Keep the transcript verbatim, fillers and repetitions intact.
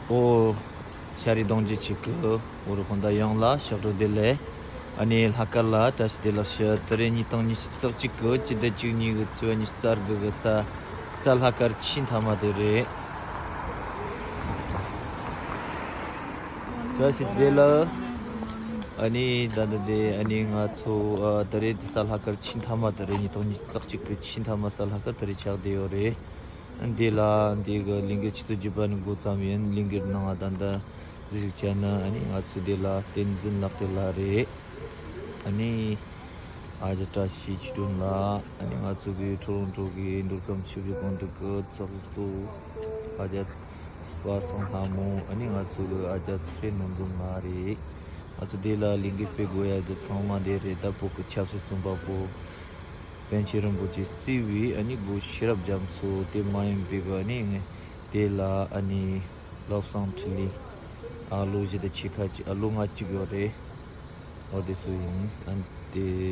ཨོ། ཤ་རི་གདོང་རྒྱུད་ཆེ་གི་ཨོ་རུ་ཧོན་ད་ཡོངས་ལ་ཕྱག་རོགས་བདེ་ལེགས། ཨ་ནི་ལྷག་དཀར་ལ་བཀྲ་ཤིས་བདེ་ལེགས་ཞུ། དེ་རིང་ཉིས་སྟོང་ཉི་ཤུ་རྩ་གཅིག་གི་སྤྱི་ཟླ་བཅུ་གཉིས་གི་ཚེས་པ་ཉི་ཤུ་རྩ་དགུ་གི་གཟའ་གཟའ་ལྷག་དཀར་ཆེས་མཐའ་མ་དེ་རེད། བཀྲ་ཤིས་བདེ་ལེགས། ཨ་ནི་ད་ལྟ་དེ་ཨ་ནི་ང་ཚོ་ཨ་ད་རེས་དེ་གཟའ་ལྷག་དཀར་ཆེས་མཐའ་མ་དེ་རེད། ཉིས་སྟོང་ཉི་ཤུ་རྩ་གཅིག་གི་ཆེས་མཐའ་མ་གཟའ་ལྷག་དཀར་དེ་རེད་ཆགས་བསྡད་ཡོད་རེད། འདི་ལ་འདི་གི་གླིང་གེ་ཆུ་ཚོད་བརྒྱད་པ་ནས་འགོ་བརྩམས་ཡིན། གླིང་གེ་ནང་ང་ད་ལྟ་གཟིགས་བྱས་ན་ཨ་ནི་ང་ཚོ་འདི་ལ་བསྟན་འཛིན་ལགས་དེ་ལ་རེད། ཨ་ནི་ཨ་ཅག་བཀྲ་ཤིས་ཆོས་སྒྲོན་ལགས། ཨ་ནི་ང་ཚོ་གི་ཁྲོ་རོང་ཁྲོ་གི་མདོ་ཁམས་ཆུ་བཞི་སྒང་དྲུག་གི་ཚོགས་གཙོ་ཨ་ཅག་པ་སངས་ལྷ་མོ། ཨ་ནི་ང་ཚོ་གི་ཨ་ཅག་ཚེ་རིང་ནོར་འཛོམས་ལགས་རེད། ང་ཚོ་འདི་ལ་གླིང་གེ་སྤེལ་དགོས་ཡ་དེ་ཚང་མ་འདི་རེད། ད་བོད་ཀྱི་ཆབ་སྲིད་བཙོན་པ་པོ་པཎ་ཆེན་རིན་པོ་ཆེ་གཙོས་པའི་ཨ་ནི་སྒོ་ཤེས་རབ་རྒྱ་མཚོ་དེ་མ་ཡིན་པའི་གི་ཨ་ནི་ངས་དེ་ལ་ཨ་ནི་བློ་བཟང་འཕྲིན་ལས་ཨ་ལོ་བཞི་དང་ཕྱེད་ཀ་ཅིག་ཨ་ལོ་ལྔ་གཅིག་ཡོད་རེད། ཨོ་དེ་ཚོ་ཡིན། ཨ་ནི་དེ།